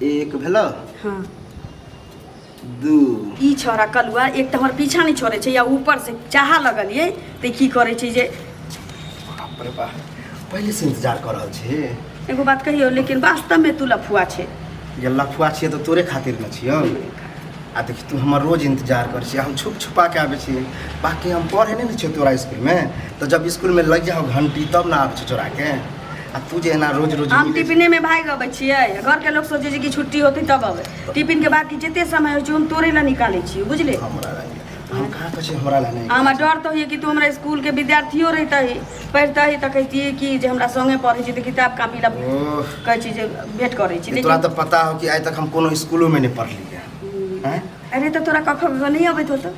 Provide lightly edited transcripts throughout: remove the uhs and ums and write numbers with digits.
एक भेलो। हाँ। दू। ई छौड़ा कलुआ एक तऽ हमर पीछा नहि छोड़ै छै या ऊपर से चाह लगलियै तऽ की करै छै जे बाप रे बाप, पहिले से इंतजार कऽ रहल छी। एगो बात कहियौ, लेकिन वास्तवमे तू लफुआ छै। जे लफुआ छियै तऽ तोरे खातिर ने छियौ। आ देखी, तू हमर रोज इंतजार करै छी, हम छुप छुपा के आबै छी। बाकी हम पढ़े नहि ने छियौ तोरा स्कूलमे, तऽ जब स्कूलमे लग जाओ घंटी तब ने आबै छियौ चोरा के। आ तू जे एना रोज रोज हम मिलै छी। टिफिनेमे भागि अबै छियै। घरके लोक सोचै छै कि छुट्टी होतै तब अबै। टिफिनके बाद कि जते समय होइ छै हम तोरे लए निकालै छियै, बुझले? हमरा लए हम कहाँ कहै छियै, हमरा लए नहि। हमरा डर तऽ होइए कि तू हमरा स्कूलके विद्यार्थियो रहितही, पढ़ितही तऽ कहितियै कि जे हमरा सङ्गे पढ़ै छै तऽ किताब कापी लए ओह, कहै छी जे भेँट करै छी। ये तोरा लेकिन तऽ पता हो कि आइ तक हम कोनो स्कूलोमे नहि पढ़लियै हैं। अरे, तऽ तोरा कख ग नहि अबैत होतौ?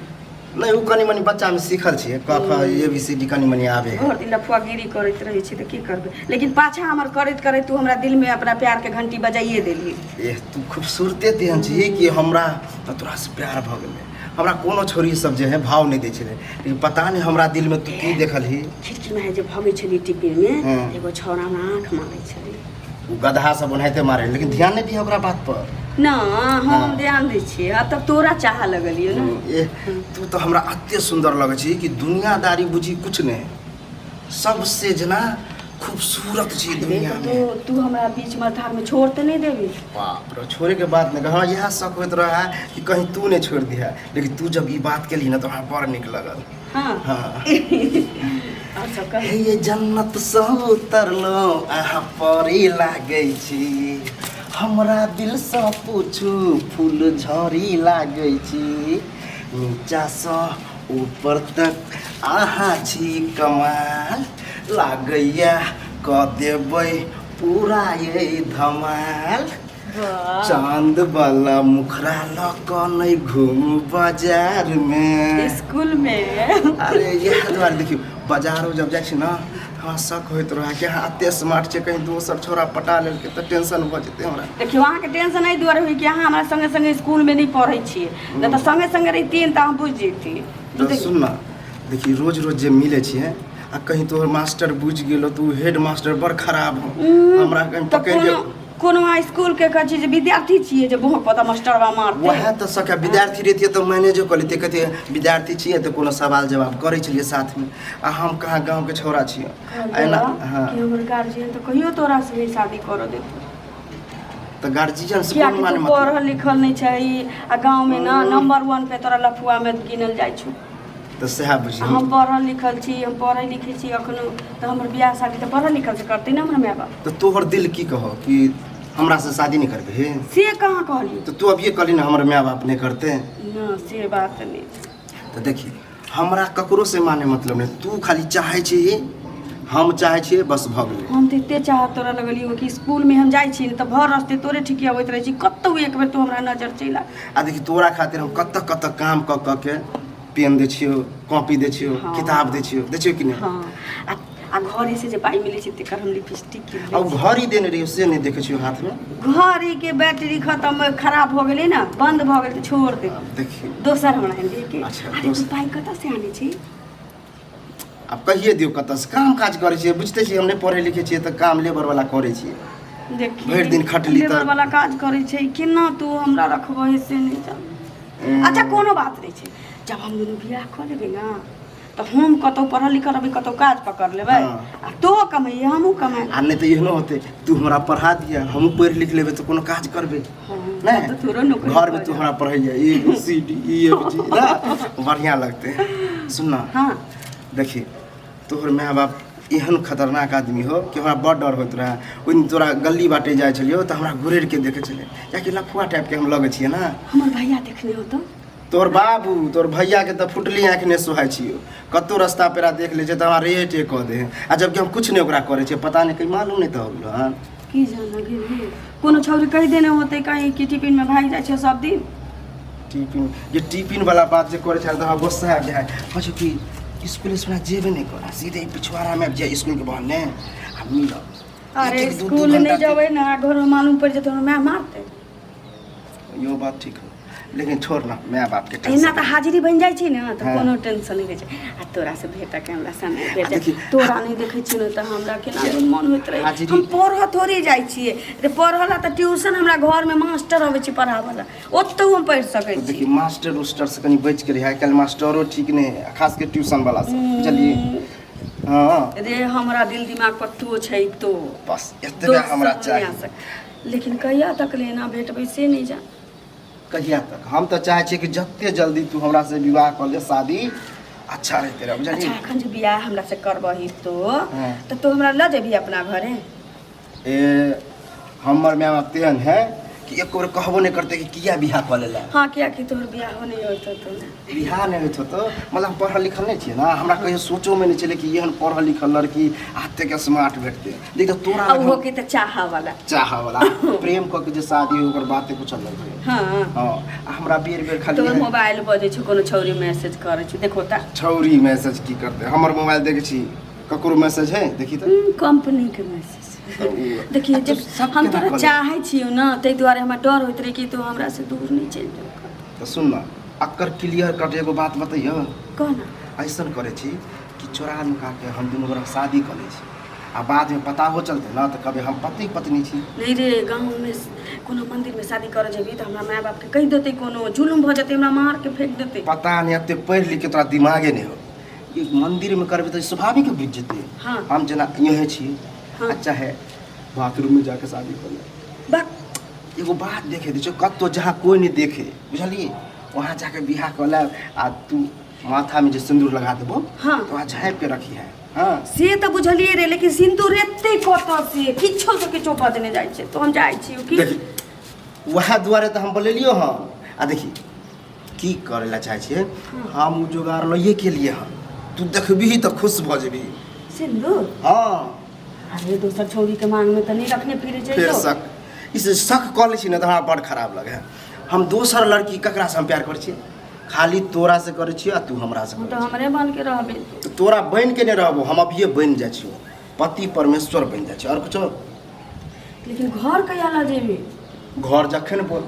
नहि, ओ कनि मनि बच्चामे सीखल छियै, क ख ए बी सी डी कनि मनि आबै है। भरि दिन लफुआगिरी करैत रहै छी तऽ की करबै, लेकिन पाछा हमर करैत करैत तू हमरा दिलमे अपना प्यारके घंटी बजाइए देलही। एह, तू खूबसूरते तेहन छी कि हमरा तऽ तोरासँ प्यार भऽ गेलै। हमरा कोनो छोरी सब जे है भाव नहि दै छलै, लेकिन पता नहि हमरा दिलमे तू की देखलही। खिड़कीमे जे भगै छलियै टिफिनमे, हँ। एगो छौड़ा हमरा आँखि मारै छलै। ओ गदहा सब ओनाहिते मारे, लेकिन ध्यान नहि दिहे ओकरा बात पर। ना, हम ध्यान दै छियै। आब तब तोरा चाह लगलियै ने। ए, तू तऽ हमरा एते सुन्दर लगै छी कि दुनियादारी बुझी कुछ नहि, सबसे जेना खूबसूरत छी दुनिया तू में। तू हमरा बीच मझधार में छोड़ तऽ नहि देबी? बाप रे, छोड़े के बात नहीं। हमरा इएह शक होइत रहे कि कहीं तू नहीं छोड़ दिहे, लेकिन तू जब ई बात केली ना तो हमरा बड़ नीक लगल। हाँ। हाँ। और सब कह। हे ये जन्नत सँ उतरलो अहाँ परी लागै छी, हमरा दिलसँ पूछू फूल झड़ी लागै छी, नीचासँ ऊपर तक अहाँ छी कमाल, लागैया कऽ देबै पूरा ये धमाल। वाह। चांद वाला मुखरा लऽ कऽ नहि घूमू बाजार मे। स्कूल में। अरे, इएह दुआरे देखियौ, बाजारो जब जाइ छी ने, हमरा शक होइत रहै कि अहाँ एते स्मार्ट छै, कहीं दोसर छौड़ा पटा लेलकै तऽ टेंशन भऽ जेतै हमरा। देखियौ, अहाँके टेंशन एहि दुआरे होय कि अहाँ हमरा संगे संगे स्कूल में नहि पढ़ै छियै, नहि तऽ संगे संगे रहितियै तऽ अहाँ बुझि जैतियै। तऽ सुन ने, देखी, रोज रोज जे मिलै छियै आ कहीं तोहर मास्टर बुझि गेलो तऽ ओ हेड मास्टर बड़ खराब हो, हमरा कहीं तऽ पकड़ि के कोनो कोनो अहाँ स्कूल के कहै छी जे विद्यार्थी छियै जे भोंक पता मास्टरवा मारतै? वएह तऽ सके विद्यार्थी रहितियै तऽ मैनेजो कऽ लैतियै, कहतियै विद्यार्थी छियै तऽ कोनो सवाल जवाब करै छलियै साथमे। आ हम कहाँ गाँवके छौड़ा छियै आ एना। हाँ। कि हमर गार्जियन तऽ कहियो तोरा से नहि शादी करऽ देतौ। तऽ गार्जियन से किया कोनो कि माने तू मतलब पढ़ल लिखल नहि छही आ गाँवमे ना नंबर वन पे तोरा लफुआमे गिनल जाइ छौ। तऽ सएह बुझी। आ हम पढ़ल लिखल छी, हम पढ़ै लिखै छी अखनो, तऽ हमर बियाह शादी तऽ पढ़ल लिखल से करतै ने हमर माय बाप। तऽ तोहर दिल की कहो कि हमरा से शादी नहीं करबे? से कहाँ कहली? तऽ तू अभिये कहली ने हमर माय बाप नहीं करते। ना, से बात नहि छै। तऽ देखी, हमरा ककरो से माने मतलब नहीं, तू खाली चाहै छी, हम चाहै छियै, बस भऽ गेलै। हम तऽ एते चाहत तोरा लगलियौ कि स्कूलमे हम जाइ छी ने तऽ भर रस्ते तोरे ठीके अबैत रहै छी, कतौ एक बेर तू हमरा नजर चलि आ। आ देखी, तोरा खातिर हम कतऽ कतऽ काम कऽ कऽ के पेन दै छियौ, कॉपी दै छियौ, किताब दै छियौ, दै छियौ कि नहि? हँ, आ घरे से जे पाइ मिलै छै तेकर हम लिपस्टिक कीन आ लै ओ घड़ी देने रहियौ से नहि देखै छियौ हाथमे। छी। घड़ीके बैटरी खतम खराब भऽ गेलै ने, बन्द भऽ गेल तऽ छोड़ दे। देखी। दोसर हमरा आनि दे के। अच्छा, अरे, तू दोसर। पाइ कतऽ से आनै छी? आब कहिए दियौ कतऽसँ काम काज करै छियै। बुझिते छियै, हम नहि पढ़ै लिखै छियै तऽ काम लेबर वाला करै छियै। देखी, भरि दिन खटली तऽ- लेबर वाला काज करै छै, केना तू हमरा रखबही से नहि जान। अच्छा, कोनो बात नहि छै। जब हम दुनू बियाह कऽ लेबै ने तऽ हम कतहु पढ़ल लिखल रहबै, कतहु काज पकड़ लेबै आ तो कमैहे, हमहूँ कमाइ। आ नहि तऽ एहनो होतै, तू हमरा पढ़ा दिअ, हमहूँ पढ़ि लिख लेबै तऽ कोनो काज करबै। नहि नहि तोरो नौकरी घरमे भऽ तू हमरा पढ़ैया A B C D E F G ना, बढ़िआँ लगतै। सुन ना। हँ। देखी, तोहर माय बाप एहन खतरनाक आदमी हो कि हमरा बड़ डर होइत रहए। ओहि दिन तोरा गली बाटे जाइ छलियौ तऽ हमरा गुरेर के देखै छलै, कियाकि लफुआ टाइपके हम लगै छियै ने। हमर भैया देखने होतो? तोहर बाबू, तोहर भैयाके तऽ फुटली आँखि नहि सोहाइ छियौ। कतहु रस्ता पेरा देख लै छै तऽ हमरा रे टे कऽ दे, आ जबकि हम किछु नहि ओकरा करै छियै। पता नहि कहीं मालूम नहि तऽ हो गेलो हन। की जाना गेली, कोनो छौरी कहि देने होतै कहीं कि टिफिनमे भागि जाइ छै सब दिन। टिफिन जे टिफिन वाला बात जे करै छल तऽ हमरा गुस्सा आबि जाइ है। कहै कि स्कूल इसकुल जेबे नहि करा, सीधे पिछवाड़ामे आबि जाइ स्कूलके बहाने आ मिलब। अरे, एक एक दू दू स्कूल घंटा नहि जेबै ने, घरमे मालूम पड़ि जेतै, हमरा माय मारतै। इहो बात ठीक हो। लेकिन छोड़ ना माय बाप के एना टेंशन। तऽ हाजिरी बनि जाइ छै ने तऽ हाँ। कोनो टेंशन नहि रहै छै। आ तोरा से भेटके हमरा समय भेट आ देखी, तोरा नहि देखै छियै ने तऽ हमरा केना दिन मन होइत रहै। हाजिरी- हम पढ़ऽ थोड़े जाइ छियै रे, पढ़ऽ ला तऽ ट्यूशन हमरा घरमे मास्टर अबै छै पढ़ाबऽ ला, ओतहु हम पढ़ि सकै तो छी। देखी मास्टर उस्टर से कनी बचि के रही, आइ काल्हि मास्टरो ठीक नहि है, खास के ट्यूशन वाला सब, बुझलियै? हाँ। रे हमरा दिल दिमाग पर तो छै तो बस एतबे दोसर हमरा नहि आ चाही। सकै। लेकिन कहिया तक लेना भेटबै से नहि जान। कहिया तक? हम तऽ चाहै छियै कि जते जल्दी तू हमरा से विवाह कऽ ले, शादी अच्छा रहते रह, बुझलियै? अच्छा एखन जे बियाह हमरा से करबही तो हाँ। तऽ तू हमरा लऽ जेबही अपना घरे? ए हमर माय बाप तेहन है कि एको बेर कहबो नहि करतै कि किया बियाह कऽ लेला। हाँ कियाकि तोहर बियाहो नहि होइत होतौ ने। बियाह नहि होइत होतौ मतलब हम पढ़ल लिखल नहि छियै ने, हमरा कहियो सोचोमे नहि छलै कि एहन पढ़ल लिखल लड़की एतेक स्मार्ट भेटतै। देख तऽ तोरा आ लग ओहो हम के तऽ चाहऽ वाला चाहऽ वाला प्रेम कऽ के जे शादी होइ ओकर बाते कुछ अलग होइ। हाँ। हाँ आ हमरा बेर बेर खाली तोहर इएह- मोबाइल बजै छौ, कोनो छौरी मैसेज करै छौ, देखो तऽ। छौरी मैसेज की करतै? हमर मोबाइल देखै छी ककरो मैसेज है? देखी तऽ। कंपनी के मैसेज। तऽ उ- देखिए आ तू जब सब हम केना तोरा कऽ लेबै? चाहै छियौ ने ताहि दुआरे हमरा डर होइत रहै कि तू हमरा से दूर नहि चलि जाउ। तऽ सुन ने अकर क्लियर कट एगो बात बतैयौ। कह ना। ऐसन करै छी कि चोरा नुका के हम दुनू गोरा शादी कऽ लै छी आ बादमे पता हो चलतै ने तऽ कहबै हम पति पत्नी छी। नहीं रे गाँवमे कोनो मंदिरमे शादी करऽ जेबही तऽ हमरा माय बापके कहि देतै, कोनो जुलुम भऽ जेतै, हमरा मार के फेंक देतै। पता नहि एते पढ़ि लिख के तोरा दिमागे नहि हो। ई मंदिरमे करबै तऽ स्वाभाविक बुझि जेतै। हाँ। हम जेना इहे छी हाँ। आ चाहे बाथरूममे जाके शादी कऽ ले। बक एगो बात देखे दै छौ, कतहु जहाँ कोइ नहि देखे बुझलियै वहाँ जाके बियाह कऽ लेब आ तू माथामे जे सिन्दूर लगा देबो हाँ। तऽ वहाँ झाँपि के रखी है। हाँ से तऽ बुझलियै रे, लेकिन सिन्दूर एते कतऽ से किछो से किछो बजने जाइ छै तऽ हम जाइ छी की। देखी वएह दुआरे तऽ हम बोलेलियो हँ। आ देखी की करै लए चाहै छियै हम, ओ जोगाड़ लइए के लिए हँ, तू देखबही तऽ खुश भऽ जेबही। सिन्दूर? हाँ। अरे दोसर छौरी के मांग में तऽ नहि रखने फिरे छै। फेर शक, इस शक कऽ लै छी ने तऽ हमरा बड़ खराब लगे है। हम दोसर लड़की ककरासँ हम प्यार करै छियै? खाली तोरा से करै छियै आ तू हमरा से हम करै तऽ हमरे बन के रहबे। छियै। तऽ तोरा बनि के नहि रहबो, हम अभिये बनि जाइ छियौ, पति परमेश्वर बनि जाइ छियौ। आओर कुछो? लेकिन घर कहिया लऽ जेबी? घर जखन बोल,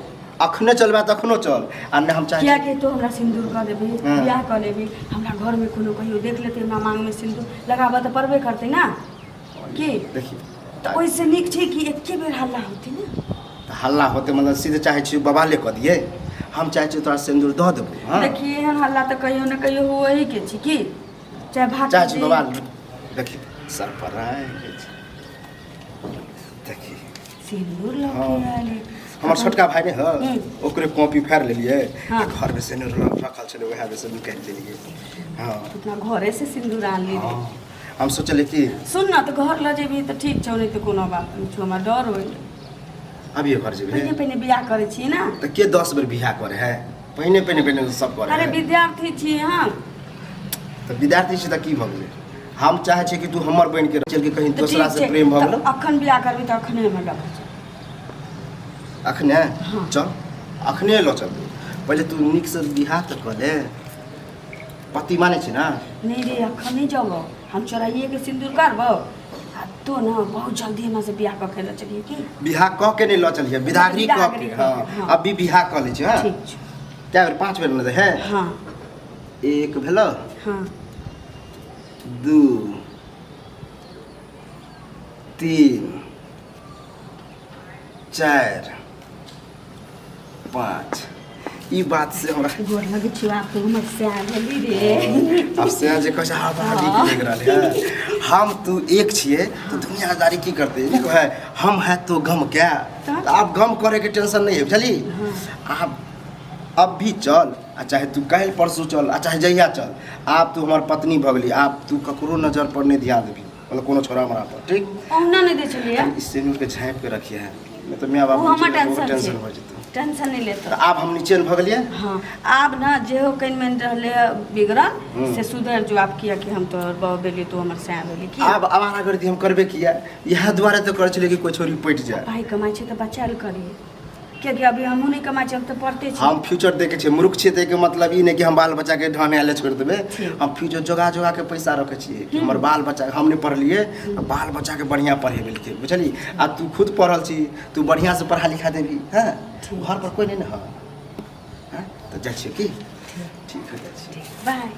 अखने चलबै तऽ अखनो चल आ नहि हम चाहै किया छी कि तू हमरा सिन्दूर कऽ देबही, हाँ। बियाह कऽ लेबही, हमरा घरमे कोनो कहियो देख लेतै हमरा मांगमे सिन्दूर लगाबऽ तऽ पड़बे करतै ने की? देखियौ तऽ ओहिसँ नीक छै कि एके बेर हल्ला होतै ने। तऽ हल्ला होतै मतलब सीधे चाहै छियै बवाले कऽ दियै? हम चाहै छियै तोरा सिन्दूर दऽ देबौ। हँ देखिए एहन हल्ला तऽ कहियो ने कहियो हुएही के छै की, चाहे भाग चाहै छी बवाल। देखी सरप्राइज देखी सिन्दूर लऽ हाँ। के आयल है। हमर छोटका भाय नहि है, ओकरे कॉपी फाड़ि लेलियै। हाँ। घरमे सिन्दूर रखल छलै, उएह मे से निकालि लेलियै। हँ अपना घरे से सिन्दूर आन ली। हँ हम सोचलियै कि सुन ना तऽ घर लऽ जेबही तऽ ठीक छौ, नहि तऽ कोनो बात नहि छौ, हमरा डर होइ। अभिये घर जेबही? पहिने पहिने बियाह करै छियै ने। तऽ के 10 बेर बियाह करे है? पहिने पहिने पहिने सब करे अरे है। विद्यार्थी छियै हम। तऽ विद्यार्थी छी तऽ की भऽ गेलै? हम चाहै छियै कि तू हमर बनि के चलि के कहीं तऽ दोसरा ठीक से छै प्रेम भऽ तऽ गेलौ। अखन बियाह करबही तऽ अखने हमरा लऽ के चल। अखने? हाँ। चल अखने लऽ चल। पहिले तू नीकसँ बियाह तऽ कऽ ले। पति मानै छी ना? नहीं रे अखन नहीं जबो, हम चोराइए के सिंदूर करबो आ तो ना बहुत जल्दी हमरा से बियाह कऽ के लऽ चलिए की। बियाह कऽ के नहि लऽ चलिए, विदागरी कऽ विदागरी के। कऽ के, हाँ हाँ। अभी बियाह कऽ लै छी। हाँ ठीक छै। कए बेर? 5 बेर ने है? हाँ। एक भेलो। हाँ। 2 3 4 5। ई बात से हमरा गोर लगै छियौ, आब तू हमर सैह भेली रे। आब से जे कहै छै हँ बड़ा नीक लागि रहल है। हम तू एक छियै तऽ दुनियादारी की करतै? नहि कहै हम है तो गम क्या? तऽ? तऽ आब गम करैके टेंशन नहि है, बुझली? आब अब भी चल आ चाहे तू काल्हि परसू चल आ चाहे जहिया चल, आब तू हमर पत्नी भऽ गेली। आब तू ककरो नजर पर नहि ध्यान देबही, मतलब कोनो छोरा हमरा पर, ठीक? ओहुना नहि दै छलियै। ई सिन्दूर के झाँपि के रखिए है, नहि तऽ my O बाप हमर टेंशन टेंशन छै। भऽ जेतै। टेंशन नहि लेतौ। तऽ आब हम निचेन भऽ गेलियै। हाँ आब ना जेहो कनि मनि रहलै बिगड़ल से सुधरि जो आब, किया कि हम तोहर बहू भेली, तू हमर सैं भेली की। आब आवारागर्दी हम करबे किया? इएह दुआरे तऽ करै छलियै कि कोइ छोरी पटि जाय। पाइ कमाइ छै तऽ बचायल करिहे, कियाकि अभी हमहूँ नहि कमाइ छी, हम तऽ पढ़ते छी। हम फ्यूचर देखै छियै। मूर्ख छियै तऽ एहिके मतलब ई नहि कि हम बाल बच्चाके ढहनाय लए छोड़ि देबै। ठीक। हम फ्यूचर जोगा जोगा के पैसा रखै छियै कि हमर बाल बच्चा, हम नहि पढ़लियै तऽ बाल बच्चाके बढ़िआँ पढ़ेबै लिखेबै, बुझलियै? आ तू खुद पढ़ल छी, तू बढ़िआँसँ पढ़ा लिखा देबही। हँ ठीक। घर पर कोइ नहि ने हँ? तऽ जाइ छियै की? ठीक है, जाइ छियै। बाय।